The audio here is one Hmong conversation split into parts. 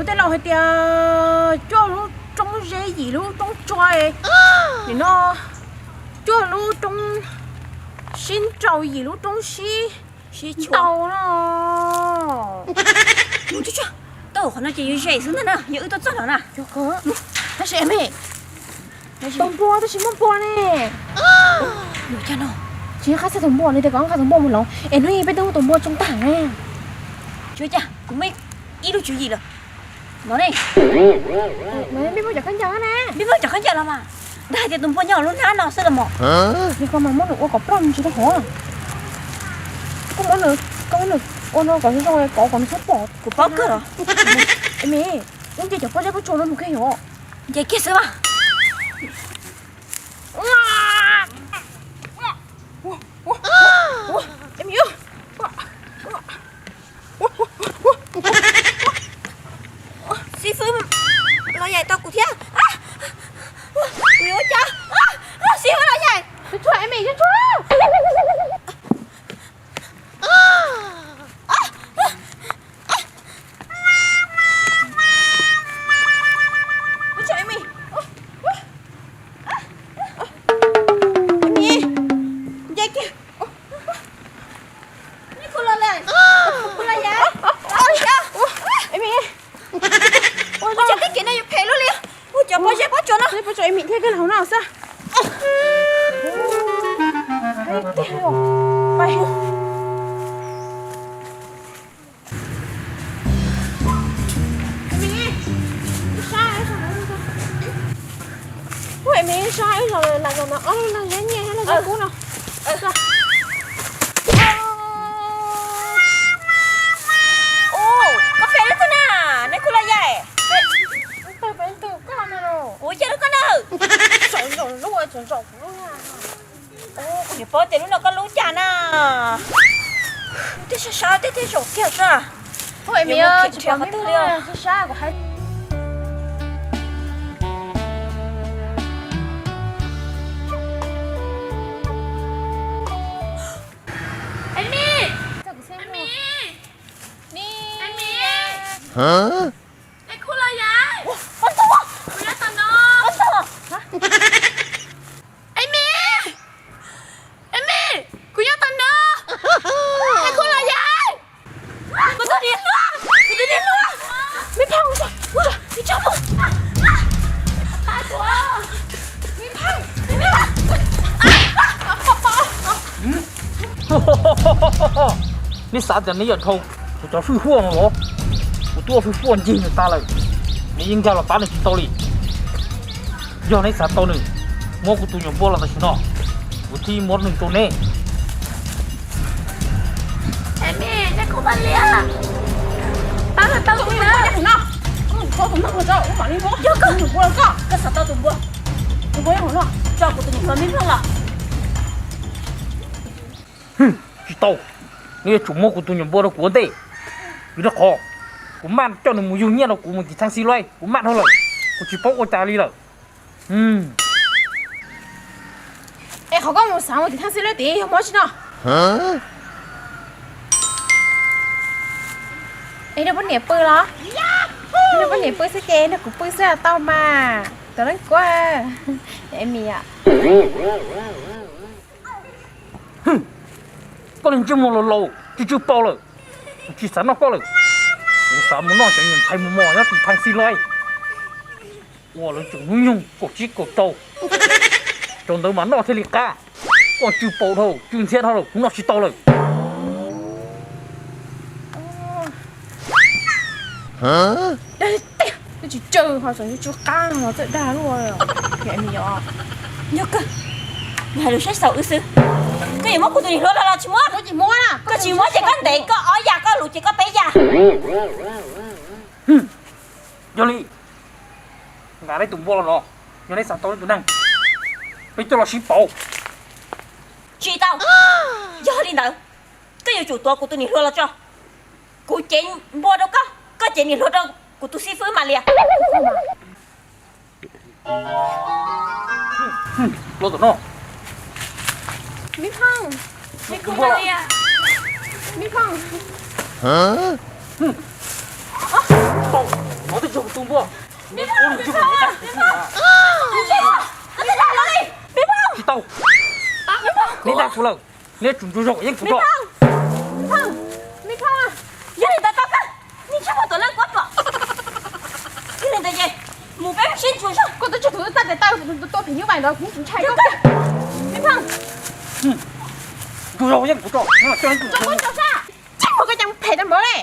Tej laus hais tias cuaj lub roob zeb yim lub roob tsua, nim no cuaj lub roob sib nraus yim lub roob sib ntaus no. Tau qhov no ces yuav zem xwb ntag na, yog wb tuaj txog lawm na. Tab sis me, tus npua tab sis muaj npua ne. Tsis qab txog tus npua, nws tias kom qab tus npua mus hloov es hnub ib peb twb muab tus npua tsoo tag ne. Tsis ua cas, kuv muaj ib lub tswv yim lawm. Los ne, peb muab cov khaub ncaws na, peb muab cov khaub ncaws los mas, dag hais tias tus npua nyob lub hnab no xwb los mas. Li ko mas muab nws ua kom ploj ntsis rau hauv. Koj muab nws, koj muab nws ua no kom zoo zoo, kov kom nws txhob pom. Kuv paub kawg los. Me, wb nce cov pob zeb pob tsuas no mus kiag yom. Nce kiag xwb mas. Xib fwb los yaim tau kuv thiab. Kuv yuav ua cas? Xib fwb los yaim. Ua cov teb kev no yuav phem luaj li. Ua cov pob zeb pob tsuas no, pob tsuas Emi thiab koj hauv no xwb. Ua Emi sab ib zaug lam zaum no ob lub lag zeb nyiaj thiab lag zeb kub no. Koj pem lub twg na? Neb kuv los yaim. Kuv yog lub koj na. Kuv niam paub tias lub no koj lub cas na. Tej sab sab tej tej zaum kiag xwb. Ua Emi, tsis pom qhov twg li. Emi, Emi, Emi, neb kuv los yaim. Kuv nyob tom no. Emi, Emi, kuv nyob tom no. Neb kuv los yaim. Kuv tus niam hluas, kuv tus niam hluas. Me Pheej, me Pheej, me Pheej. Neb xav tias neb yuav dhau kuv cov hwj huaj no los? Kuv twb ua hwj huaj ncig nws tas lawm, neb yeej nkag los pab nws tsis tau li. Yog neb xav tau nws, muab kuv tus nyuam npua los tam sim no, kuv thiaj muab nws rau neb. Koj xav tau tus npua, tso kuv tus nyuam npua me Pheej los. Tsis tau, neb yuav tsum muab kuv tus nyuam npua rau kuv ua ntej, vim rau qhov kuv maj coj nws mus yug nyiaj rau kuv mus tim Thaj Xis Luj, kuv maj dhau lawm, kuv tsis paub ua cas li lawm. Es qhov koj mus xav mus tim Thaj Xis Luj tid yog muab tsi no? Es nrog poj niam pw los? Nrog poj niam pw xwb ces nrog kuv pw xwb tau mas, tus leej kuab. Emi a. Koj niag ntsej muag laus laus tsw tsw paus lawm, kuv tsis xav noj koj lawm. Kuv xav mus noj cov niag ntxhais mos mos nyob tim Thaj Xis Luj, uas lawv tseem hnub nyoog kaum tsib kaum rau, cov ntawd mas noj thiaj li qab. Koj tsw paus dhau, tsw ntxhiab dhau lawm, kuv noj tsis tau lawm. Tsis tsw ho tseem tsw qab ho txawj dag luaj. Yog kawg, nws hais lus saib xaus wb xwb. Koj yuav muab kuv tus niam hluas los los tsis muab? Koj tsis muab ces koj ntev koj ob yam, koj luv ces koj peb yam. Yog li, nqa neb tus npua los no, yog neb xav tau neb tus neeg, peb coj los sib pauv. Tsis tau. Yog li ntawd, koj yuav tsum tuav kuv tus niam hluas los tso. Kuv cev npua rau koj, koj cev niam hluas rau kuv tus xib fwb Mas Lias. Los tom no. Me Pheej, me Pheej, me Pheej. Tau, no Tus npua, neb ua ntsej muag neb dag kuv xwb na. Tsis tau, neb dag kuv lawm, neb tsum ntsuag zog yeej kuv tso. Yog li ntawd tau kawg, nej ntsej muag tuam leej kuv pom. Yog li ntawd ces mus peb sib ntsuas zog. Koj twb tsis tau tag tes taw tua phim nyuj vais ntawd kuv tsis ntshai koj. Ntsuas zog yeej kuv tso. Tso koj tso sab. Ntsej muag koj cas phem tau npaum li.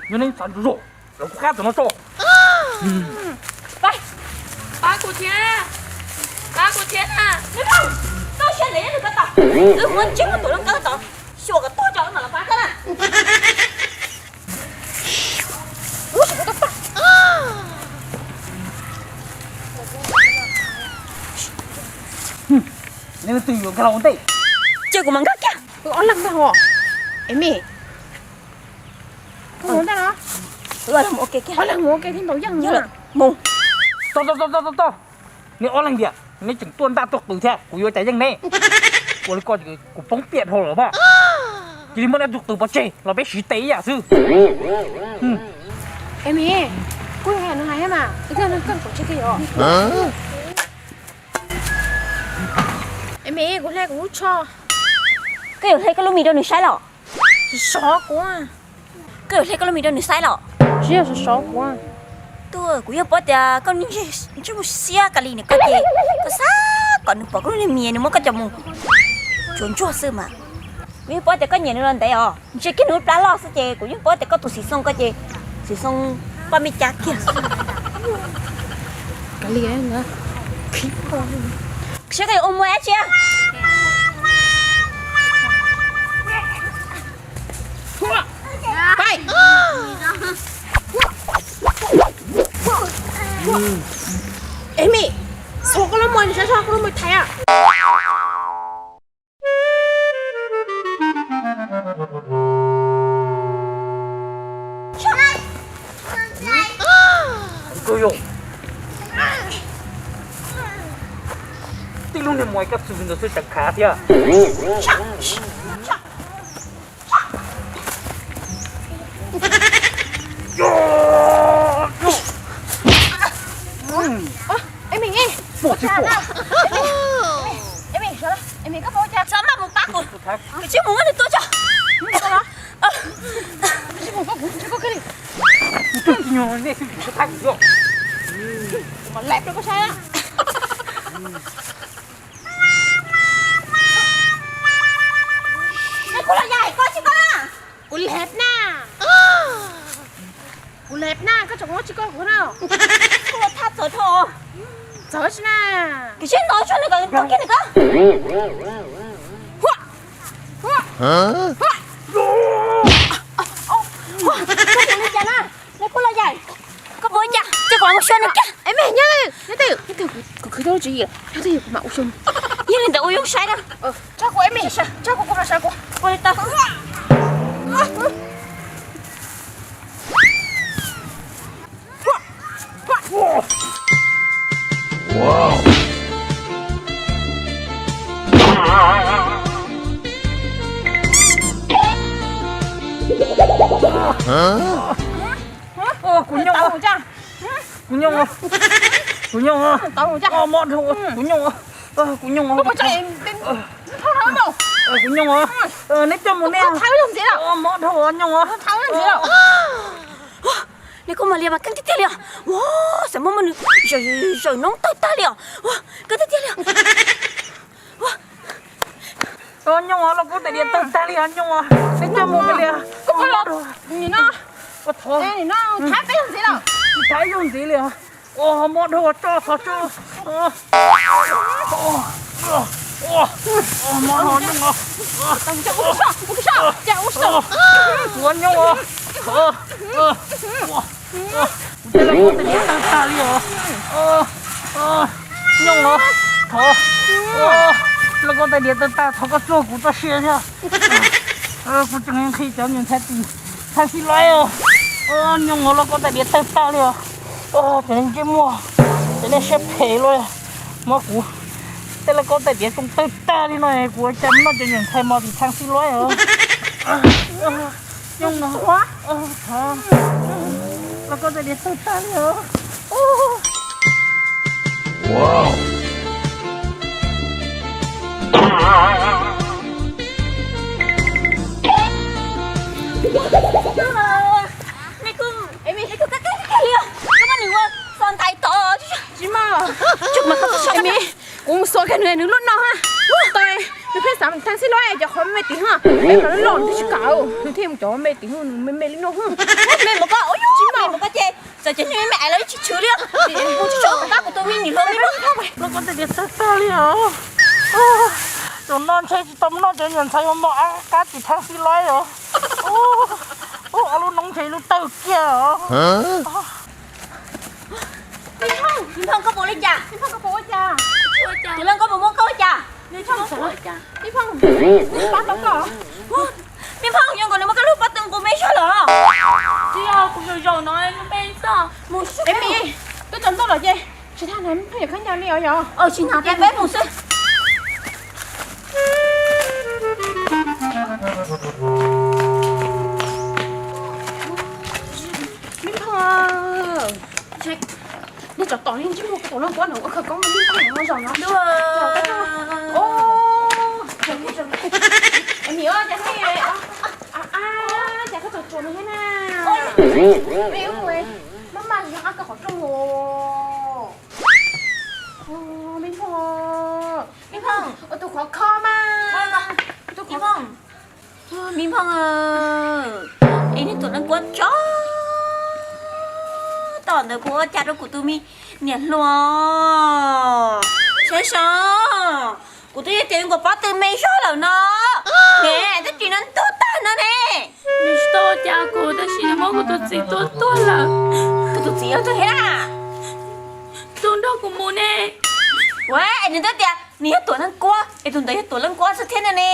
Yog nej xav ntsuas zog los kuv qab tom no tso. Pab kuv thiab, pab kuv thiab na. Txoj sia ntawd yog koj tau, wb muab ntsej muag tuam leej kawg tod, xyuas kom tuag tso mam los pab koj na. Neb leej twg yuav nkag los ua ntej? Ces kuv mam nkag kiag. Wb ob leeg ntag hos. Emi, koj mus ntej no. Wb ob leeg mus ua ke kiag. Ob leeg mus ua ke thiab ntaus yeej mus. Tos tos tos tos, neb ob leeg tias neb tseem tuaj ntaj tuaj qws thiab kuv yuav cas yeej neb. Ua li ko kuv poob piam dhau lawm mas. Cia li muab neb tus qws pov tseg los peb siv tes ib yam xwb. Emi, kuj yog yam nws hais thiab mas, ib tug neeg koj pov tseg kiag yom. Emi, kuv hle kuv lub tsho. Koj yuav hle koj lub mis rau nws saib los? Sov kuv. Koj yuav hle koj lub mis rau nws saib los? Tsis yog sov sov kuv. Tuaj, kuv yeej paub tias koj ntsej muag siab kawg li ne, koj ces koj xav kom nws pom koj lub niag mis nws muab koj coj mus tsuav ntsuag xwb mas. Kuv yeej paub tias koj nyiam nws los ntev os, ntshe kiag nws lub plab loj xwb ces kuv yeej paub tias koj tus xim xoo koj ces xim xoo poj me cas kiag xwb. Kav liam, saib koj yuav ua muag dab tsi. Emi, txhob koj lub muag, saib koj lub muag thaiv. Tib lub niag muag koj txwv ntawd xwb tseem khav thiab. Emi, pom tsis pom? Emi, koj pom cas? Txhob maj mus pab kuv, kuv tsis mus muab nws tua tso. Kuv tsis mus pab kuv, kuv tsis koj kiag li. Kuv twb tsis nyuag nej xwb kuv tsis pab kuv. Kuv mam laim rau koj saib. Kuv los yaim koj tsis koj. Kuv lem na. Kuv lem na, koj tseem muab tsis koj kuv na. Kuv los thaj txawv dhau. Txawv tsis na. Kis sib ntaus tsuag nws kom ntaus kiag nws koj. Huaj, huaj, huaj. Koj puas li cas na? Neb kuj los yaim. Koj puas li cas? Cia kuv los mus xyuas nws kiag. Es me nyob twg, nyob twg, nyob twg, kuv khwv tau lub tswv yim, nyob twg kuv mam ua xyuas. Yog li ntawd ua zoo saib na. Tso kuv es me, tso kuv, kuv mam saib kuv. Ua li tau. Kuv nyooj, kuv nyooj, kuv nyooj, mob dhau, kuv nyooj, kuv nyooj, kuv nyooj, neb coj mus ne, mob dhau nyooj. Neb koj mas lias mas keej tiag tiag li os. Ua, xav muab muab nws zawm noob tawg tag li os. Ua, keej tiag tiag li os. Nyooj os, lauj kaub tais diav tawg tag li os nyooj os. Neb coj mus li. Thab peb zaug ntxiv lawm. Thab ib zaug ntxiv li os. Mob dhau, tso xov tso. Mob dhau nyooj os. Kuv nyooj os. Kuv tej lauj kaub tais diav tawg tag li os. Nyooj os. Thov, lauj kaub tais diav tawg tag, thov koj txuag kuv txoj sia thiab. Kuv tseem nqhis cov nyuam ntxhais tim thaj xib laib os. Nyooj os, lauj kaub tais diav tawg tag li os. Cov ntsej muag, cov nej siab phem luaj, muab kuv tej lauj kaub tais diav tsoo tawg tag li no, kuv ua cas noj cov nyuam ntxhais mos tim thaj xib laib os. Nyooj os. Los koj tus diav tawg tag li os. Tsis muaj, kuv mus xuas kiag nws, nws lub no ha. Tau, nws pheej xav thaj xib loj cov qhov me tim hub, peb cov loj nws twb tsis kam, nws thiaj mus cov me tim hub, nws me me li no hub. Me mus koj, tsis me mus koj ces txawm cov me me los tsis tshwm li. Mus tsis tshwm, kab kuv tus me nim hluas li. Los koj tus diav tawg tag li os. Tus no ntshe tsis tau noj cov nyuam ntxhais uas muaj ab kab tim thaj xib loj os. Ua lub noob ntshe lub tawg kiag os. Me Nphoo, Me Nphoo, koj puas ua li cas? Me Nphoo, koj puas ua cas? Tus leej kuab puas muab koj ua cas? Me Nphoo, pab tau koj. Me Nphoo, yuav nkaus nws muab koj lub pob tw nqus me zog lawm. Tsis yog, kuv zaum zaum no me xwb. Mus xwb. Tus tsaus ntuj lawm ces tsis tas na, Me Nphoo yuav khaub ncaws li os yog. Tsis tas, peb mus xwb. Me Nphoo, nej tsov tom li ntsej muag, tus leej kuab no ua khawv koob Me Nphoo zaum no. Nim, cas koj tsuas tsuas no thiab na? Maj mam zoo ab koj qhov rooj os. Me Nphoo, Me Nphoo, ua tus khov kho mas. Me Nphoo, es neb tus leej kuab tsov tom ntawd puas ua cas rau kuv tus me niam hluas? Saib saib, kuv twb yog tias yuav nkaus pob tw me zog lawm no ne, twb tsis noj ntug tag no ne. Nws tsis tau ua cas kuv, tab sis nws muab kuv tus txiv tua tuag lawm. Kuv tus txiv yog tus thiab, tus nrog kuv mus ne. Ua, es nws twb tias nws yog Tuam Leej Kuab, es tus ntawd yog Tuam Leej Kuab xwb thiab no ne.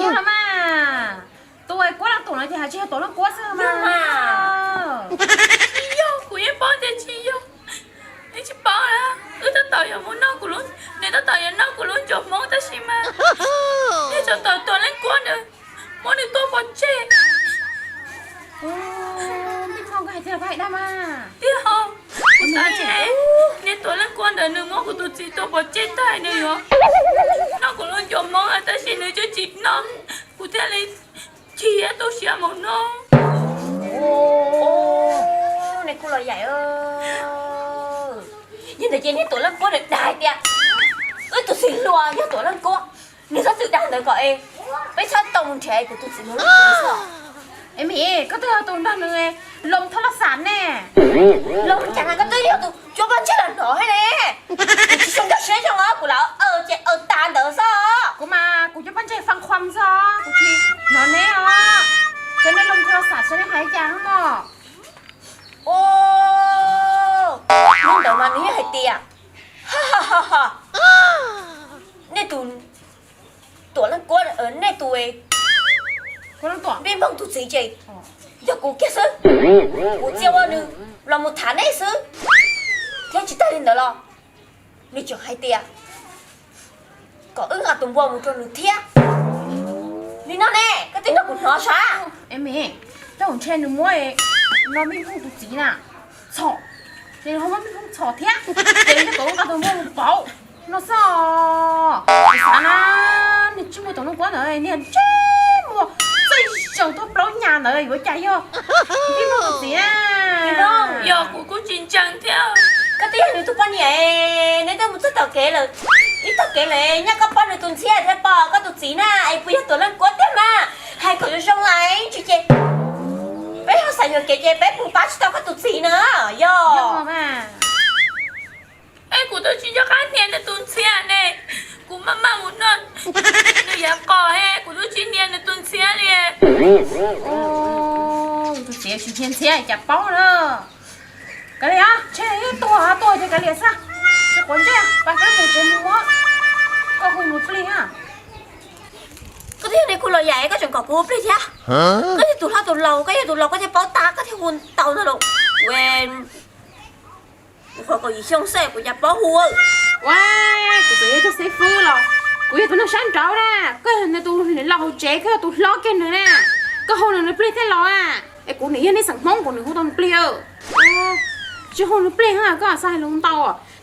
Yog mas, tus kuab leej tuam no ces hais tsis yog Tuam Leej Kuab xwb mas. Tsis yog, kuv yeej paub tias tsis yog. Neb tsis paub na, wb tab tom yuav mus noj kuv lub, nws tab tom yuav noj kuv lub ncuav hmoob tab sis mas nws tseem tau Tuam Leej Kuab ntawd muab nws tua pov tseg. Me Nphoo, koj hais tiag los koj hais dag mas? Tiag os, kuv xav tias neb Tuam Leej Kuab ntawd nws muab kuv tus txiv tua pov tseg tag nws yuav noj kuv lub ncuav hmoob tab sis nws twb tsis noj, kuv thiaj li chim thiab tu siab mus noj. Neb kuj los yaim, yog ntawd ces neb Tuam Leej Kuab nws dag hais tias wb tus txiv hluas yog Tuam Leej Kuab, nws txhob txwm dag ntawd kom es peb txhob tau mus nrhiav kuv tus txiv hluas lub tsev xwb. Es Mim, koj twb yog tus nrog nws loo thab laj xam ne. Loo cas na, koj twb yog tus cuab pob ntseg los hnov thiab ne. Kuv tsis zoo nkauj siab zoo os, kuv lam aws ces aws tas ntawd xwb. Kuv mas kuv cuab pob ntseg faj qhuam xwb, kuv tsis hnov neb os. Ces nej loo thab laj xam saib neb hais li cas mog. Hnub ntawd mas nws yeej hais tias, nej tus Tuam Leej Kuab, nej tus Mej Nphooj tus txiv ces yog kuv kiag xwb. Kuv txia ua nws los mus tham neb xwb. Thiab tsis tag li ntawd los nws tseem hais tias kom wb nqa tus npua mus rau nws thiab. Li no ne, koj twb nrog kuv hnov sav. Es Mim, tej zaum ntshe nws muab no Mej Nphooj tus txiv na txhom, ces nws ho muab Mej Nphooj txhom thiab, ces nws thiaj kom wb nqa tus npua mus pauv no xwb. Kuv xav na, niag ntsej muag Tuam Leej Kuab ntawd niag ntsej muag txaij zaws tuaj plaub nyas ntawd yuav cas yog Mej Nphooj tus txiv na. Yog kuv kuj tsis ntseeg thiab. Koj twb yog nws tus poj niam, neb twb mus txog tom kev lawm, ib tog kev lawm, nyob koj pom nws tus ntxhiab thiab pom koj tus txiv na, es puas yog Tuam Leej Kuab tiag mas? Hais kom zoo zoo lais tsis ces peb ho xav yuam kev ces peb mus pab tsis tau koj tus txiv na. Yog. Es kuv twb tsis nco qab hnia nws tus ntxhiab ne. Kuv maj maj mus noj nws yav qos he, kuv twb tsis hnia nws tus ntxhiab li. Tus txiv tsis hnia ntxhiab cas paub na. Kav liam, ntshe tuag tuag ces kav liam xwb. Tsis quav ntsej, pab peb mus tsev mus muab koj hu mus plig na. Koj twb yog niag kuj los yaim, koj tseem kom kuv hu plig thiab. Koj yog tus hlob tus laus, koj yog tus laus koj thiaj paub tag, koj thiaj hu tau ntag lauj. Kuv qhov kaum yim xyoo xwb kuv cas paub hu. Ua, kuv txawm yog tus xib fwb los kuv yog tus neeg sab nraud na, koj yog nws tus niam laus hauv tsev, koj yog tus hlob kiag nws na. Koj hu nws nws plig thiaj los a. Es kuv nim yog nej xeem Hmoob, kuv nim hu tau nws plig. Tsis hu lub nplej, koj xav hais lus ntau.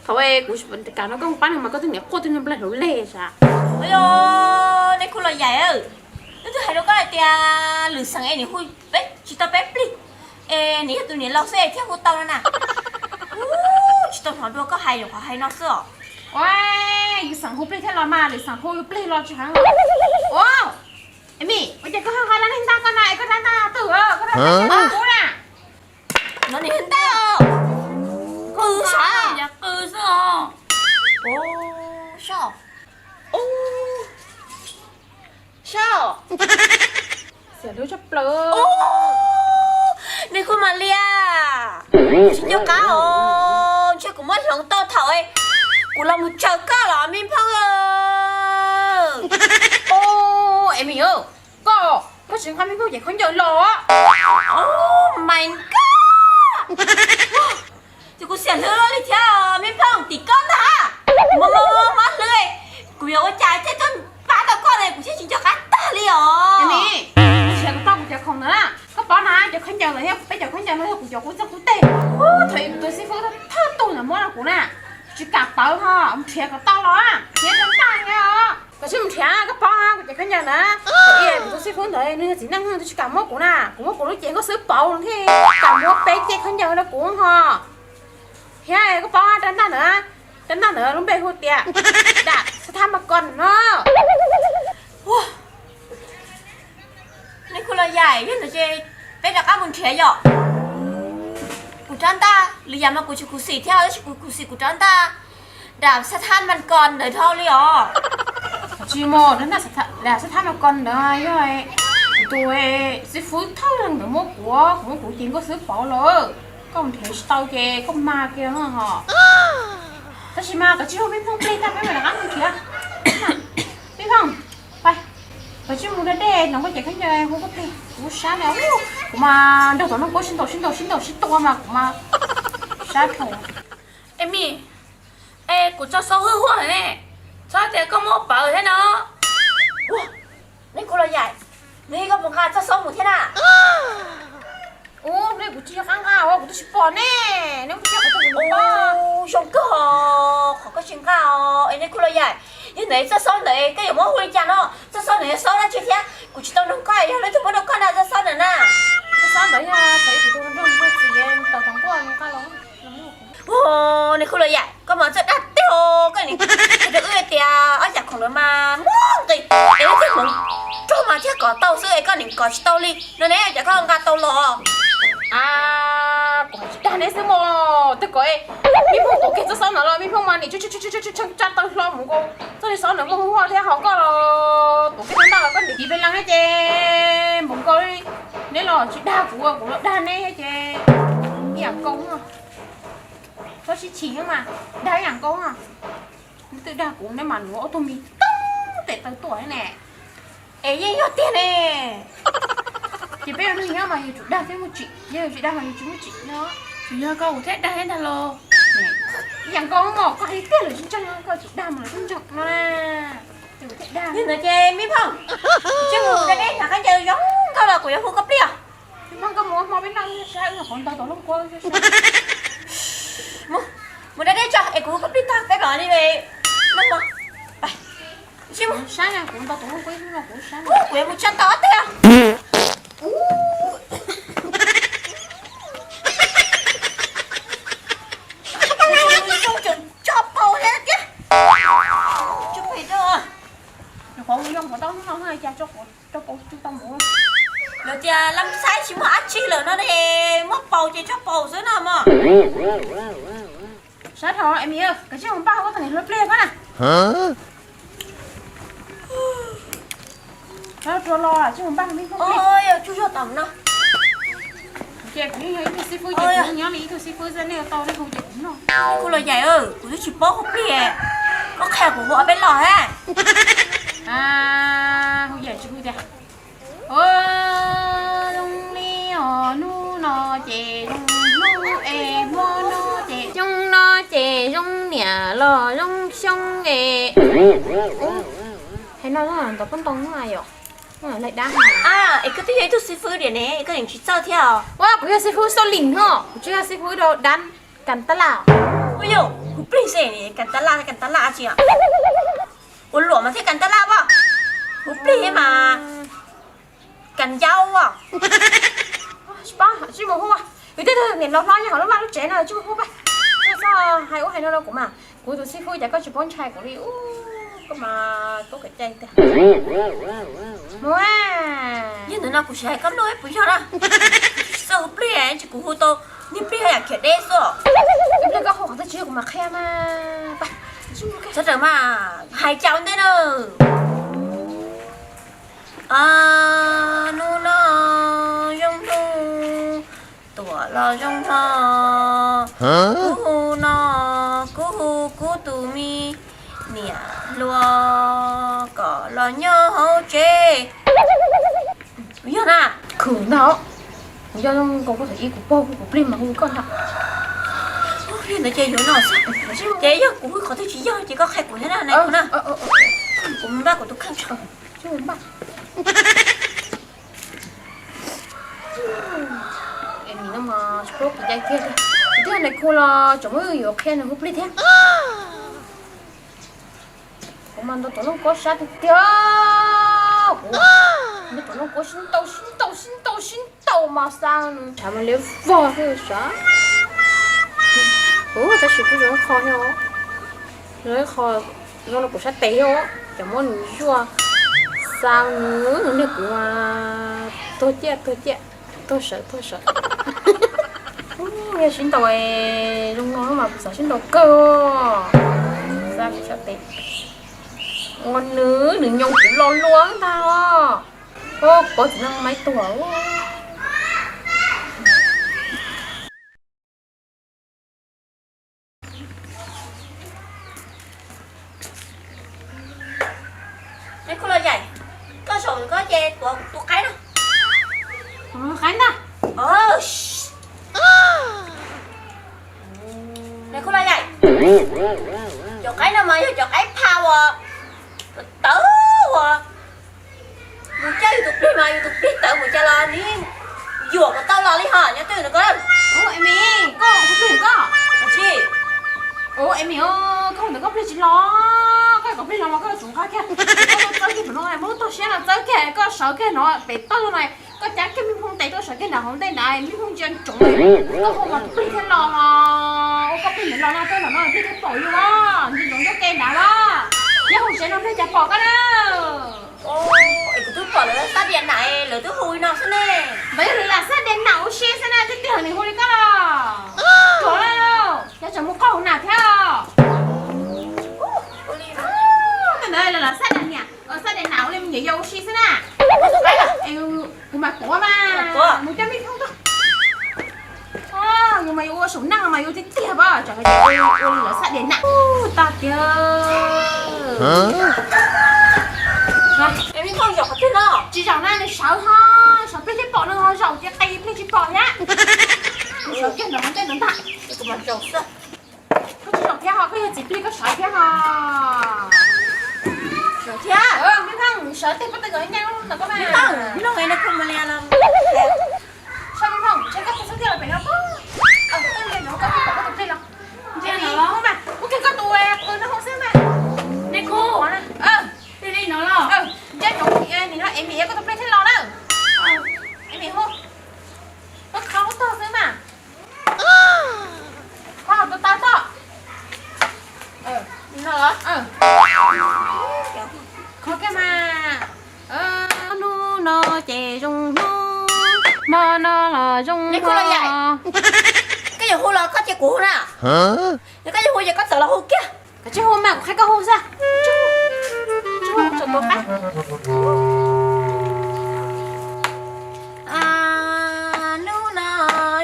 Thaum kuv kam no koj pab no mas koj twb niam quaj twb niag nplej hlauv leg sav. Ua, nej khub los yaim, nej twb hais rau koj hais tias Lwm Xeem es nws hu peb tsis tau peb plig, es nws yog tus niam laus xwb es thiaj hu tau no na. Tsis tau hnov dua koj hais nyuam qhuav hais no xwb os. Ua, Lwm Xeem hu plig thiab los mas, Lwm Xeem hu plig los tsis heev. Ua, Emi, ua cas koj ho nqa lub neej ntaj koj na es koj rab ntaj twg, koj rab ntaj twg na? No nws ntaj os. Qw sav, qw xwb os. Sab, sab, xiam hlwb tshaj plaws. Nej kuj mas lias, tsis nco qab os, ntshe kuv muab hloov tau thaum kuv los mus tsaws koj los me phooj. Emi, koj, koj tsis nqa me phooj cev khaub ncaws los? Oh my god, ces kuv xiam hlwb li thiab me phooj, tim koj ntag. Mob mob hlwb, kuv yuav ua cas thiaj tuaj pab tau koj ne, kuv thiaj tsis nco qab tag li os. Nrhiav kom tau kuv cov khoom ntawd na. Koj paub na, cov khaub ncaws ntawd thiab peb cov khaub ncaws no yog kuv cov qub txoj qub teg. Thaum tus xib fwb thawj tug ntawd muab rau kuv na, tsis kam pawv ho mus nrhiav kom tau los, nrhiav tau tag os. Koj sim mus nrhiav, koj paub kuv cov khaub ncaws na. Thaum ub kuv tus xib fwb ntawd nws yog txiv neej, nws tsis kam muab kuv na, kuv muab kuv lub cev nkauj xwb pauv los thiaj kam muab peb cev khaub ncaws rau kuv ho. Thiab koj paub rab ntaj ntawd, rab ntaj ntawd lub npe hu tias dam xab thab mas kos no. Nej kuj los yaim, yog ntawd ces peb rov qab mus nrhiav yom. Kuv rab ntaj, lwm yam mas kuv tsis khuv xim thiab, tab sis kuv khuv xim kuv rab ntaj, dam xab thab mas kos ntawd dhau li os. Tsis muaj, dam xab thab mas kos ntawd yog kuv tus xib fwb thawj leeg ntawd muab kuv, kuv muab kuv cev nkauj xwb pauv los. Koj mus nrhiav tsis tau ces koj mag kiag no ho. Tab sis mas koj tsis hu me phooj plig tag, peb mam rov qab mus nrhiav. Me phooj, koj tsis mus da dej, hloov koj cev khaub ncaws hu koj plig, kuv sab na. Kuv mas nrog tom no kuv sib ntaus sib ntaus sib ntaus sib tua mas kuv mas sab dhau. Emi, es kuv tso xauv huaj huaj ne, txhob tias koj muab pawv thiab no. Nej kuj los yaim, nws koj mus nqa txoj xauv mus thiab na. Ub, neb kuv tsis yog qab nqa os, kuv twb tsis pom ne, neb kuj tsis yog qhov twg kuv pom. Zoo kawg, qhov koj tsis nqa os, es neb kuj los yaim. Yog ntawd txoj xauv ntawd koj yuav muab hu li cas no? Txoj xauv ntawd yog xauv dab tsi thiab? Kuv tsis tau nug koj, yog leej twg muab rau koj na txoj xauv ntawd na? Txoj xauv ntawd yog thaum ub kuv tus hluas nraug mus pw txiv es tau tau nkuaj nqa los. Neb kuj los yaim, koj mas txawj dag teg os, koj nim hais rau wb tias ob yam khoom ntawd mas muaj nqis, es wb thiaj mus rog mas thiaj kov tau xwb es koj nim kov tsis tau li no ne, cas koj nqa tau los? A, kuv hais tsis dag neb xwb mog, twb kom me phooj tuav kiag txoj xauv ntawd los me phooj mas nim tsa taw hlo mus nkaus txoj li xauv ntawd muaj huaj thiab ho koj los tuav kiag txoj ntawd los koj nim tiv pes lees thiab ces npaum nkaus li. Neb los tsis dag kuv, kuv los dag neb thiab ces ib yam nkaus. Txhob sib chim mas, dag ib yam nkaus. Neb twb dag kuv neb mas nuav ob tug mis toob tes taw tuaj ne. Es yeej yog tiag ne. Ces peb ua neeg nyob mas yus tsum dag thiaj muaj tsim, yog yus tsis dag mas yus tsis muaj tsim no. Tsuas yog koj kuv thiaj dag thiab ntag los. Ib yam nkaus mas koj hais tiag lawm tsis ntseeg, koj tsum dag mas lawv thiaj ntseeg no na. Yog ntawd ces me phooj, kuv tsij mus da dej hlawv khaub ncaws zoo nkauj los kuv yuav hu koj pliag. Me phooj, koj mus ua hmo peb noj, saib wb nyuam qhuav ntaus tau lub nkuaj. Mus da dej tso es kuv hu koj pliag tag peb mam li noj mov. Saib kuv ntaus tau lub nkuaj, kuv yuav mus tsa tau ob teg. Tso paus thiab tiag. Nyuam qhuav mus yoo qhuav tau hnub no cas tso paus tso tau mus. Lawv tias laj saib tsis muaj dab tsi lawm no ne, muaj paus ces tso paus xwb no mog. Sab dhau, Emi, koj tsij mus npaj ua tau niam hluas pliag koj na. Sab rua los tsij mus npaj me phooj pliag. Yog tsuj zog tom no. Ces kuv yeej yog ib tug xib fwb ces kuv nyob li ib tug xib fwb xwb, nej ua tau nej hu ces kuv noj. Kuv los yaim, kuv twb tsis paub hu pliag, koj qhia kuv hu ob peb los thiab. Hu yaim tsis hu tiag. Zoo li os, hnub no ces zoo hnub es hmo no ces xyoo no ces zoo niam los zoo xyoo es. Hais no ntawd poj ntoo no yom. Es koj twb yog ib tug xib fwb diam ne, koj yeej tsis txawj thiab os. Ua, kuv yog xib fwb Xauj Lim no, kuv tsis yog xib fwb dab Kas Tas Laj. Ua yog, kuv plig xwb, Kas Tas Laj, Kas Tas Laj tsi os. Ua luam mas thiaj Kas Tas Laj as. Kuv plig mas Kas Yau as. Tsis mus hu, yus tej tug niam laus hlob nyob hauv lub vaj lub tsev no tsis mus hu pab. Txhob hais ub hais no rau kuv mas, kuv tus xib fwb cas koj tsis paub ntshai kuv li, koj mas tub kav cai tiag. Mus, yog ntawm no kuv sim hais koj luaj puas yog na. Txawj hu plig tsis, kuv hu tau niag plig haj yam khiav deb xwb. Ib pliag koj hu qhov twg tsis yog kuv mam qhia mas. Sawv daws mas hais cas ua ntej na. Hnub no zoo hnub, tuaj los zoo hmo. Kuv hu no, kuv hu kuv tus me niam hluas kom los nyob hauv tsev. Yog na. Khwv ntag. Kuv yog zoo nkaus kuv thaum ub kuv pog hu kuv plig mas hu koj ntag. Yog ntawd ces yuav no xwb. Ces yog kuv hu qhov twg tsis yog ces koj qhia kuv thiab na, nais khu na. Kuv npaj kuv tus kheej tso. Es nim no mas tsis paub kuv cai kiag li. Kuv twb yog nais khu los tseem muab yuav qhia nws hu plig thiab. Kuv mas ntaus tuam looj kub sab tiag tiag. Kuv ntaus tuam looj kub sib ntaus sib ntaus sib ntaus sib ntaus mas xa nws, tshav mas liab vog xwb sav. Tab sis kuj zoo qho thiab, zoo qho, zoo li kuv sab tes thiab, cov muab nws zuaj xa nws, nws niag kuv mas tuag ciaj tuag ciaj, tuag sawv tuag sawv. Yog sib ntaus zoo no mas kuv xav sib ntaus kawg. Xa kuv sab tes, ua nws, nws nyoo kuv lo lua ntag os. Kuv paub txiv neej Maiv Tuam. Nais khu los yaim, koj zaum koj ces tuav kuv tus qaib na. Qaib ntag. Nais khu los yaim, cov qaib no mas yog cov qaib pha uas tawv uas mus coj yus tus plig mas yus tus plig tawv mus cas los nws yuam kom tau los li ho nyob twj ywm ntawm koj. Ua Emi, koj tus plig koj. Ua Emi, koj hu ntawm koj plig tsis los, koj kom plig los mas koj yuav tsum nqa kiag, koj txawb kiag no, muab tog siab no txawb kiag, koj sawv kiag no pem toj no, koj cab kiag me phooj tes tuaj sawv kiag nram hauv ntej nrad, me phooj ntsia ntsoov, koj hu mas tus plig thiaj los, ua koj plig ntawd los no koj los no plig thiaj pom yus, ntsia ntsoov ncauj ke nrad los, yog hu siab no plig cas pom koj na. Es kuv twb pom lawv xab dias nam, lawv twb hu li no xwb ne. Ntawd yog lawv lam xab dias nam ua si xwb na, tiag tiag nws hu li koj los. Tuam, yog tseem mus qoj hauv nam thiab. Ntawd lawv lam xab dias nam, xab dias nam ua li me nyuam yaus ua si xwb na. Kuv mam tuav mas, mus coj me phooj tuaj. Yus mas yuav ua saum neej mas yuav tiag tiag pab, tsam ua li lawv xab dias nam. Tag tiag. Es me phooj zaum qhov twg no? Tsis zaum na, nws sawv ho, sawv plig thiaj pom, nws ho zaum ces qis plig tsis pom thiab. Nws sawv kiag ntawm hauv ntej ntawd ntag. Koj tsis zaum thiab ho, koj yog txiv plig koj sawv thiab ho. Zaum thiab. Me phooj, sawv teg pob tw kom nyav ntawm koj mas. Sawv me phooj, ntshe koj tus xub tiag los pem no pob. Koj tus plig los. Ntshe nim hu mas, ua kiag koj tus qw no hu xwb mas. Nais khu, ua li no los. Ntshe nim no Emi koj tus plig thiaj los na. Emi hu, koj kho lub tog xwb mas. Kho tus taw tog. Kho kiag mas. Hnub no ces zoo hnub, hmo no los zoo hmo. Koj yuav hu los koj cia kuv hu na. Yog koj yuav hu ces koj txawm los hu kiag. Koj tsis hu mas kuv qhia koj hu xwb. Tsis hu, tsis hu, tsis hu. Hnub no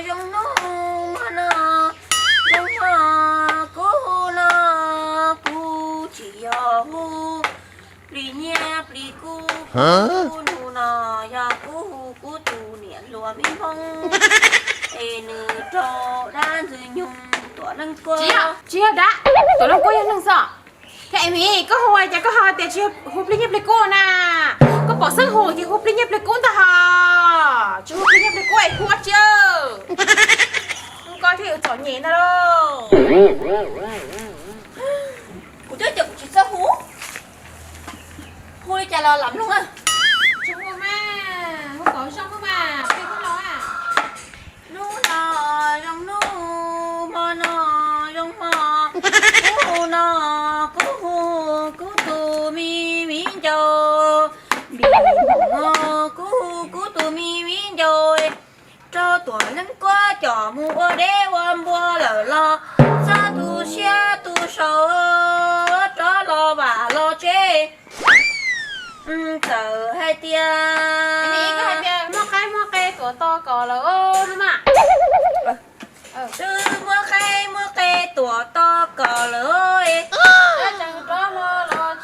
zoo hnub, hmo no zoo hmo, kuv hu no kuv tsis yog hu plig nyiaj plig kub, kuv hnub no yog kuv hu kuv tus niam hluas me hmoob, es nws raug dab ntxwg nyoog tuam leej kuab. Tsis yog dab, tuam leej kuab yog neeg xwb. Thiab Emi, koj hu cas koj ho tias tsis hu plig nyiaj plig kub na? Koj Pom xeeb hos ces hu plig nyiaj plig kub ntag hos, tsis hu plig nyiaj plig kub es hu ua tsi? Koj thiaj yuav txom nyem ntag lauj. Kuv twb tias kuv tsis txawj hu. Hu li cas los lam mloog na. Tsis hu mas, hu kom zoo mas, plig kub los. Hnub no zoo hnub, hmo no zoo hmo, kub hu no kub hu, kub tus me viv ncaus Npis Nphoom, kub hu kub tus me viv ncaus rau Tuam Leej Kuab coj mus ua deb ua npua lawm los txhob tu siab tu sau, rov los vam los tsev. Txawm hais tias muaj qaib muaj qe tuam to kom lawm mas, twb muaj qaib muaj qe tuam to kom lawm, tseem rov hlo los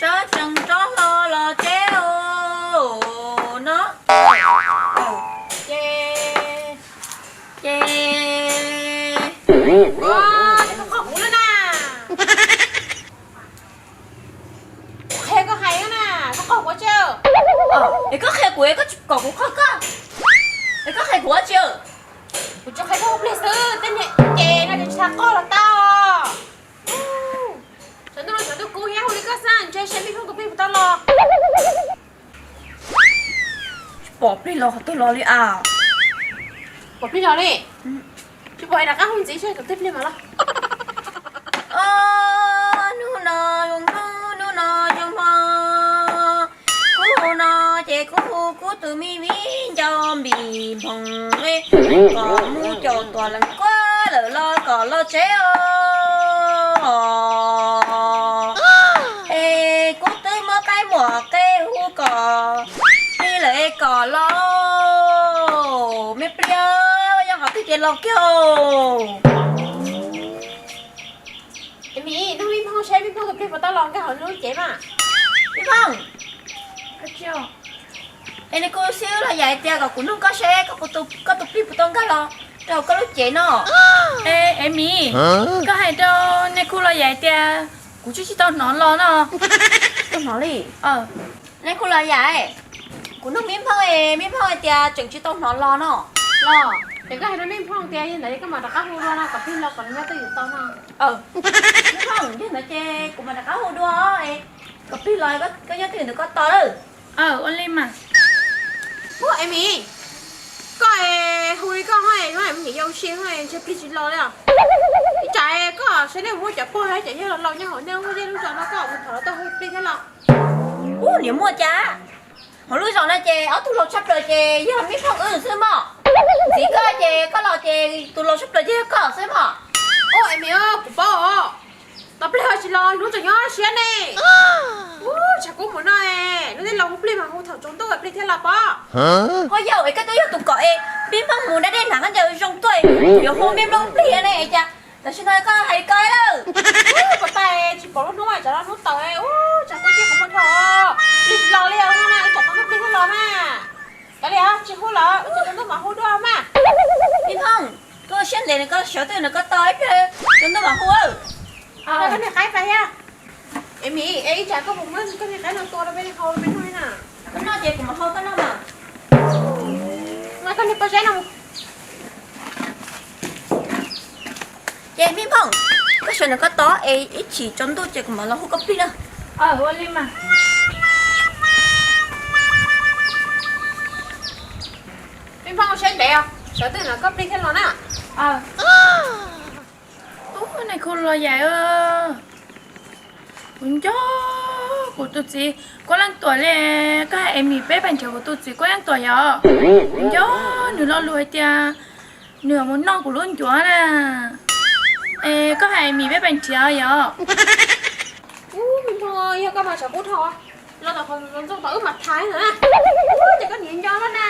tsev, tseem rov hlo los tsev no. Ces, ces, koj qhia kuv na. Qhia koj hais na, koj qhia kuv tsi? Es koj qhia kuv es koj tsis kom kuv qhia koj, es koj qhia kuv ua tsi? Kuv tsuas qhia koj ua plig xwb, tej niag ces no ces tsis tas qoj los tau. Xyov ntuj no xyov ntuj kub thiab hu li koj xwb, ntshe seb me phooj tus plig puas tau los. Tsis pom plig los qhov twg los li as. Pom plig los li. Tsis pom es rov qab hu ntxiv seb kom twg plig mam los. Hnub no zoo hnub, hnub no zoo hmo, kub hu no ces kub hu kub tus me viv ncaus Npis Nphoom, kom mus caum Tuam Leej Kuab lawm los kom los tsev os. Es kub twb muab qaib muab qe hu kom plig lawm es kom los, me plig, yog qhov twg ces los kiag. Mim, nug me phooj seb me phooj tus plig puas tau los nkag hauv lub cev mas. Me phooj, es nws kuj xib los yam hais tias kom kuv nug koj seb koj tus plig puas tau nkag los rau hauv koj lub cev no. Es Mim, koj hais rau nej kuj los yam hais tias kuv tsis tsis tau hnov los no. Tau hnov li. Nej kuj los yam, kuv nug me phooj, me phooj hais tias tseem tsis tau hnov los no. Los ces koj hais rau me phooj tias yog ntawd koj mam rov qab hu dua no kom plig los kom nyob twj ywm tau no. Me phooj, yog ntawd ces kuv mam rov qab hu dua, kom plig los koj nyob twj ywm ntawm koj tos lawm. Ua li mas. Ua es Mim, koj hu li koj ho, me nyuam yaus ua si ho ntshe plig tsis los li os. Ib tsam koj seb nej muaj cov pog cov yawg laus nyob hauv nej lub zej lub zos no koj mus thov lawv tuaj hu plig thiab los. Ub, niam muaj cas? Hauv lub zos no ces ob tug laus tshaj plaws ces yog me phooj wb xwb mog. Ntxiv koj ces koj los ces tus laus tshaj plaws ces yog koj xwb mog. Ua es Mim, kuv paub os. Tau plig ho tsis los, hnub tseem nyob siab ne. Ub, tshav kub mus no, lub teb laus hu plig mas hu thaum tsaus ntuj plig thiaj los pob. Ho yog es koj twb yog tus kom es me phooj mus da dej hnav khaub ncaws zoo tuaj, yuav hu me phooj plig ne cas tam sim no koj hais li ko lawm. Ub, pab pab, tsis pom lub hnub, tsam no hnub tawm, ub, tshav kub ces kuv muaj dhau. Plig tsis los li os, tsam tsaus ntuj plig thiaj los mas. Kav liam, tsis hu lawm, ua tsaus ntuj mam hu dua mas. Me phooj, koj siab ntev no koj sawv twj ywm ntawm koj tos ib pliag, tsaus ntuj mam hu. Koj niag qaib pais thiab. Es Mim, es ib tsam koj puas muab koj niag qaib no tua rau peb haus peb noj na? Koj noj ces kuv mam haus koj noj mas. Mas koj niag pob zeb no. Ces me phooj, koj sawv ntawm koj tos es ib chim tsaus ntuj ces kuv mam los hu koj plig na. Ua li mas. Me phooj, siab ntev os, sawv twj ywm ntawm koj plig thiaj los na. Ub, nej kuj los yaim. Kuv nco kuv tus txiv Kuab Leej Tuam li, koj hais es Mim peb pais nrhiav kuv tus txiv Kuab Leej Tuam yom. Kuv nco nws lo lus hais tias nws mus noj kuv lub ncuav na. Es koj hais Mim peb pais nrhiav yom. Ub, me phooj, yog koj mas tshav kub dhau, los tom qhov ntxoog tom wb mas thaiv na. Ub, ces koj niam nco lawm na.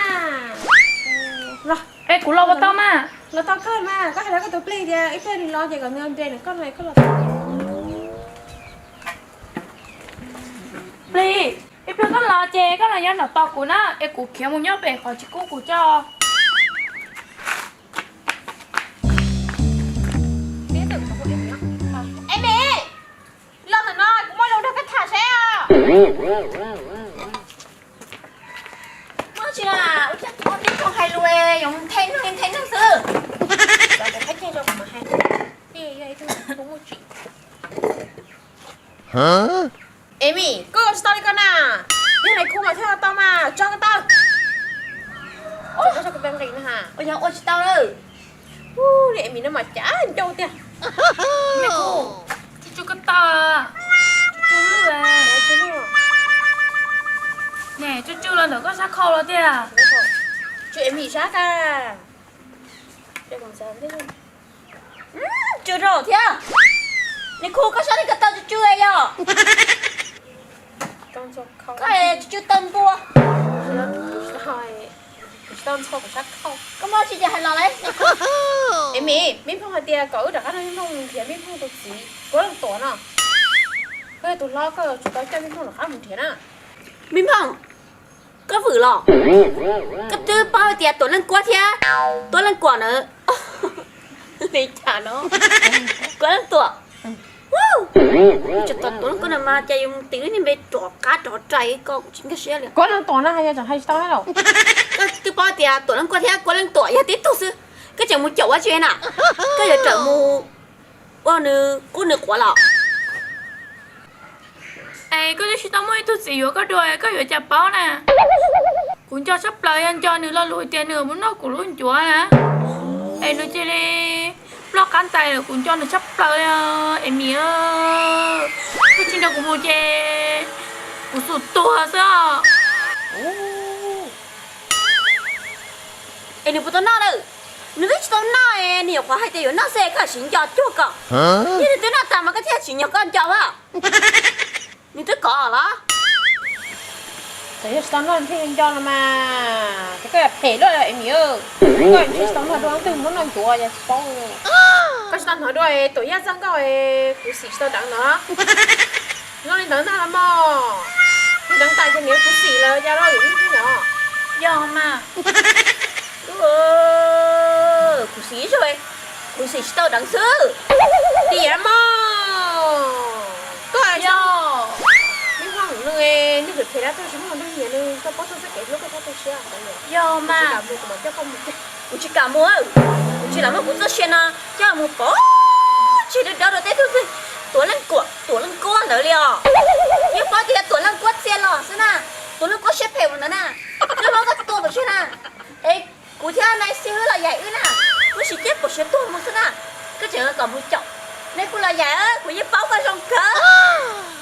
Es kuv los puas tau mas? Los tau kawg mas, koj hais rau koj tus plig tias ib pliag nws los ces kom nws nres nws koj no koj los. Plig, ib pliag koj los ces koj los nyob nram tos kuv na, es kuv khiav mus nyob pem qhov tsis kub kuv tso. Es Mim, los ntawm no kuv muaj lus nrog koj tham seb. Muaj tsi na, ua cas tib tug hais lus yuav nthe neeg nthe neeg xwb. Cov kuv qab ceg rau kuv mam hais. Yog ib tug kuv muaj tsim. Emi, koj tsis tau li ko na. Yog nais khu mas thiaj tau mas tso ko taw. Ua yog ua tsis tau lawm. Emi no mas cas ncauj tiag. Nais khu, tsuj tsuj ko taw. Tsuj tsuj lwj. Ne, tsuj tsuj los ntawm koj sab khau los tiag. Tsuj Emi sab ka. Tsuj rau thiab. Nais khu koj sab li ko taw tsuj tsuj yog. Koj tsuj tsuj taw npua. Koj muaj tsi ces hais los lauj. Emi, Mej Phooj hais tias kom wb rov qab nrog Mej Phooj nrhiav Mej Phooj tus txiv Kuab Leej Tuam no. Koj yog tus hlob koj yuav tsum tau coj Mej Phooj rov qab mus nrhiav na. Mej Phooj, koj vwm los? Koj twb paub tias Tuam Leej Kuab thiab Tuam Leej Kuam na. Li cas no? Kuab Leej Tuam. Tsuas tom Tuam Leej Kuab no mas cas yus mus tim lub niag npe rov qab rov rais ko kuv tsis nkag siab li. Kuab Leej Tuam no yog tseem hais tsis tau na los? Koj twb paub tias Tuam Leej Kuab thiab Kuab Leej Tuam yog tib tug xwb, koj tseem mus caum ua tsi na? Koj yuav rawm mus ua nws qub nws quav los? Es koj twb tsis tau muaj ib tug txiv yuav koj dua, koj yuav cas paub na? Kuv nco tshaj plaws yog nco nws lo lus tias nws mus noj kuv lub ncuav na. Es nws cia li ploj qab ntais lawm, kuv nco nws tshaj plaws li. Emi, koj tsis nrog kuv mus ces kuv xum tuag xwb os. Es nws puas tau noj lawm? Nws twb tsis tau noj, nws nyuam qhuav hais tias yuav noj xwb, koj siv nco cuag kom. Yog nws twb noj tas mas koj thiaj tsim nyog koj nco as. Nws twb kov los? Txawm yog tsis tau noj thiaj nco no mas, ces koj yog phem luaj Emi. Koj tsis tau noj dua leej twg muab noj ncuav yog tsis paub. Koj tsis tau hnov dua Tuam Yaj txog nkauj, kuv xim tsis tau deev no. Zoo li ntawd ntag los mas. Yog deev tas ces nws kuv xim lawm yog los yus ib nyom. Yog mas. Kuv xim ib zaug, kuv xim tsis tau deev xwb. Tiam mog. Koj yog Mej Phooj, nws phem phem dab tuag tsis muaj neeg nyiam nws, koj paub txog txoj kev hlub koj txhob tu siab. Yog mas. Kuv tsis kam mus, kuv tsis kam mus, kuv tsis lam muab kuv txoj sia no coj mus pov tseg dawb dawb rau tej tug twg Tuam Leej Kuab, Tuam Leej Kuab ntawd li os. Yeej paub tias Tuam Leej Kuab txia los xwb na, Tuam Leej Kuab siab phem ua ntawd na, yeej paub koj tua pov tseg na. Es kuv thiab nais xib hwb Los Yaim wb na, wb sib ceg pom siab tuag mus xwb na, koj tseem kom mus caum nais khu Los Yaim, kuv yeej paub koj zoo kawg.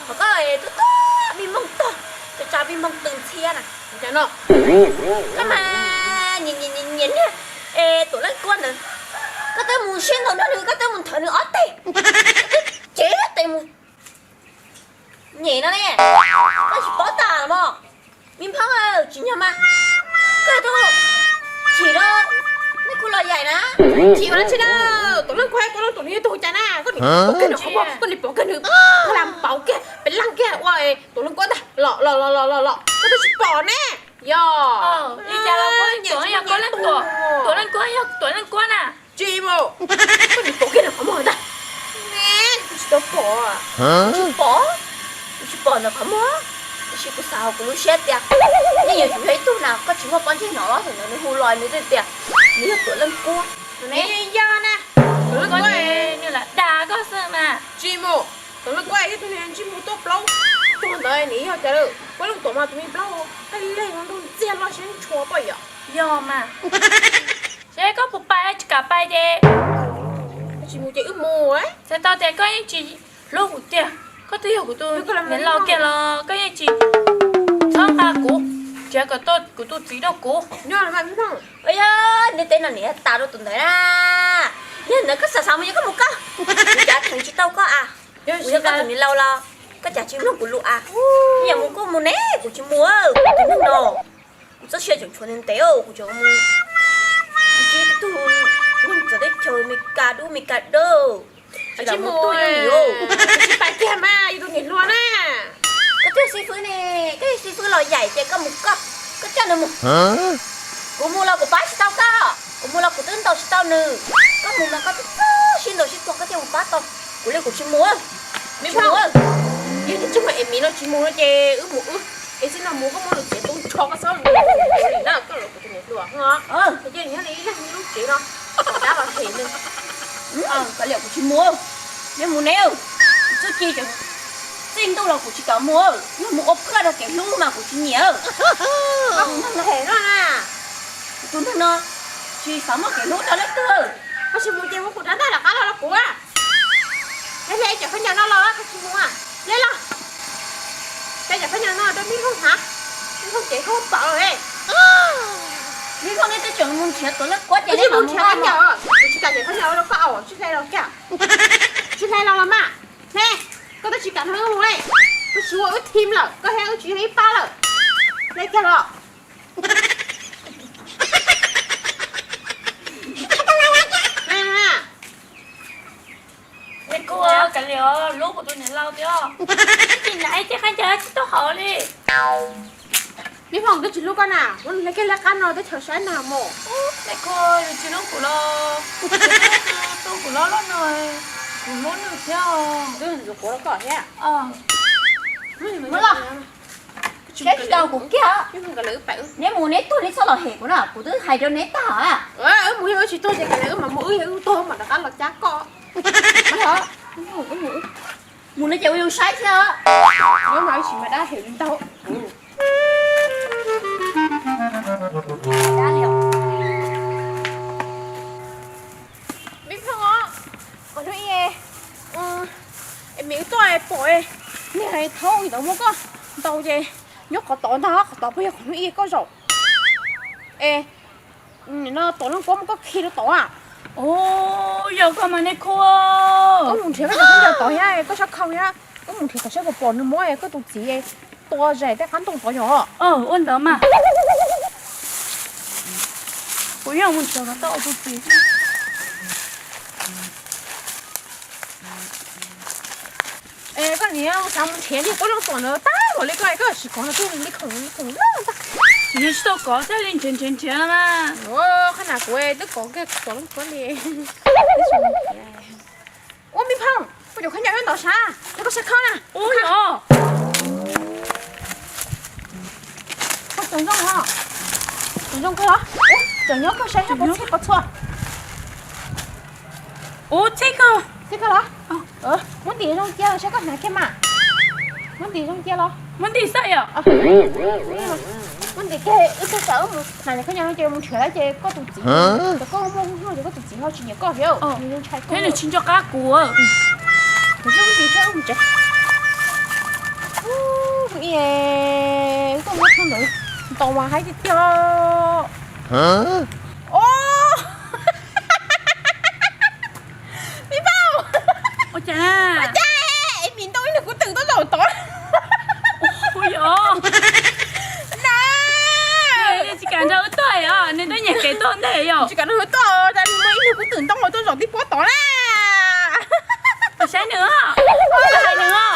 Qhov koj tub tub Mej Moog tog, tsa tsa Mej Moog tw ntxhiab na. Koj mas nyiam nyiam niag Tuam Leej Kuab ntawd, koj twb mus sib ntaus nrog nws, koj twb mus nthawv nws ob teg, koj twb cev tes mus nyem no ne, koj tsis paub tas los mas. Mej Phoob, tsim nyog mas koj twb chim rau nais khu Los Yaim na. Chim ua dab tsi na, Tuam Leej Kuab, Tuam Leej Tuam nws yog tus hu cas na, koj nim pom kiag nws qhov muag, koj nim pom kiag nws, koj lam pauv kiag pes leej kiag ua Tuam Leej Kuab ntag los los los los los, koj twb tsis pom ne. Yog li cas los Tuam Leej Kuab, Tuam Leej Kuab yog Tuam Leej Kuab na. Tsis mus, koj nim pom kiag nws qhov muag ntag. Ne, kuv tsis tau pom, kuv tsis pom, kuv tsis pom nws qhov muag, tiam sis kuv xav hauv kuv lub siab tias yeej yuav tsum yog ib tug na, koj tsis muaj pob ntseg no los thaum ntawd nws hu los nws twb tias nws yog Tuam Leej Kuab. Nws yog na, Tuam Leej Kuab, nws lam dag koj xwb mas. Tsis mus, Tuam Leej Kuab yog tus niag ntsej muag tuaj plaub tuag ntawd, nws yog cas lawm? Kuab Leej Tuam mas tus me plaub hau qij leg nraug ntxiag loj siab ntshua poj yom. Yog mas. Seb koj puas pais, tsis kam pais ces tsis mus ces wb mus. Txhais tau tias koj yeej tsis hlub kuv tiag, koj twb yog kuv tus niam laus kiag los koj yeej tsis txhob nqa kuv, tsis kom kuv tus txiv rau kuv. Yog, nws teb no niam tas rau tus ntawd na. Yog ntawd koj xav xav mus ces koj mus koj, kuv cav theem tsis tau koj a. Kuv yog koj tus niam laus los koj cas tsis mloog kuv lus a. Yog mus koj mus ne, kuv tsis mus, kuv tus neeg no kuv txoj sia tseem tshuav ntev ntev, kuv tseem mus. Kuv tsis tug neeg txawv teb chaws Meskas dub Meskas dawb. Tsis mus, tsis pais kiag mas yus tus niam hluas na. Koj twb xib fwb ne, koj yog xib fwb Los Yaim ces koj mus koj, koj coj nws mus. Kuv mus los kuv pab tsis tau koj, kuv mus los kuv twb ntaus tsis tau nws. Koj mus mas koj twb txawj sib ntaus sib tua koj thiaj mus pab tau kuv li, kuv tsis mus. Tsis mus. Tsis muaj es miv no tsis mus no ces wb mus wb, es txij no mus koj muab lus txiav tu nrho koj txhob mus li na, koj los kuv tus niam hluas no. Ces nyob li ib leeg nyob lub tsev no, kom dab los hem nws. Kav liam kuv tsis mus, neb mus neb, txuj ci txij ntuj los kuv tsis kam mus, yog mus ua phaj rau kev hlub mas kuv tsis nyiam. Tus neeg no tsis xav muaj kev hlub rau leej twg. Koj tsis mus ces mus kuv rov ntaj rov qab los rau kuv. Hle cov khaub ncaws no los koj tsis mus, hle los. Hle cov khaub ncaws no rau Mib Looj hnav, Mib Looj cev khaub pom lawm. Mib Looj, neb twb tseem mus nrhiav tuav leej kuab ces neb mus nrhiav khaub ncaws, kuv tsis kam cev khaub ncaws rau koj, tsis hle los kiag. Tsis hle los los mas, hle. Koj twb tsis kam nrog wb mus li, wb tsis ua wb team lawm, koj thiab wb tsis yog ib pab lawm. Hle kiag los. Neb kuj kav liam hlub kuv tus niam laus thiab, tsis nyiam ces khaub ncaws tsis tau haum li. Mib Looj, twb tsis hlub koj na, muab nws hle kiag lawm qab no teb chaws saib na mog. Neb kuj yus tsis hlub kuv los, tu kuv loj loj no, kuv hlub nws thiab. Twb ntxuav kuv rau koj thiab. Saib tsis tau kuv kiag. Neb mus neb tuag neb txhob los hem kuv na, kuv twb hais rau neb tag. Wb mus yog wb tsis tuag ces kav liam wb mam mus, wb yog wb tuag mam rov qab los cab koj. Mus no ces ua zoo saib thiab. Wb mas wb tsis mas dab hem li ntau. Mib Looj, qhov hnub ib, es miv wb tuaj pom niag thaub ntawd muab koj ntaus ces nyob qhov tod ntag, qhov tod puas yog qhov hnub ib koj zaum es no tuav leej kuab muab koj khi rau tod a? Yog koj mas nej khub. Wb mus nrhiav koj cov khaub ncaws tod thiab koj sab khau thiab, wb mus nrhiav tom saib puas pom nws muab koj tus txiv tua zais tej qab ntoo tod yog. Ua ntawd mas. Kuv yeej mus nrhiav tau tus txiv. Es koj niam xav mus nrhiav niag kuab looj tuam ntawd tag npaum li koj, koj tsis kov nws tus li khoom li khoom loj ntag. Tsis tau kov thiaj li nrhiav nrhiav nrhiav mas. Qhov na kuv twb kov kiag kuv tuav leej kuab li. Ua Mib Phooj, koj cov khaub ncaws nyob ntawd sav, koj sab khau na. Ua yog. Koj tsom zoo os. Tsom zoo koj los. Tsom nyob koj saib sab pov txhij pov txhua. Ua txhij koj. Txhij koj los. Muab ntim zoo cia los saib koj hnav kiag mas. Muab ntim zoo cia los. Muab ntim xwb yom. Muab ntim kiag, wb tuaj txog wb mus hnav cov khaub ncaws no ces mus nrhiav lawm ces koj tus txiv, ces koj muaj hwj huam ces koj tus txiv ho tsis nyiam koj thiab. Nws tsis nco qab kuv. Koj mus tsev. Koj muab thaj ntawd ntaus mas haib tiag tiag. Mib Phooj, ua cas, es miv ntoo ib nws kuv twm tuaj zaum tod. Ua yog. Nws tsis kam nrog wb tuaj os, nws twb nyiag kev tuaj ntej yom. Tsis kam nrog wb tuaj, cas nws muab ib nws kuv twm ntoo tuaj zaum tib puab tod na. Saib nws, hais nws.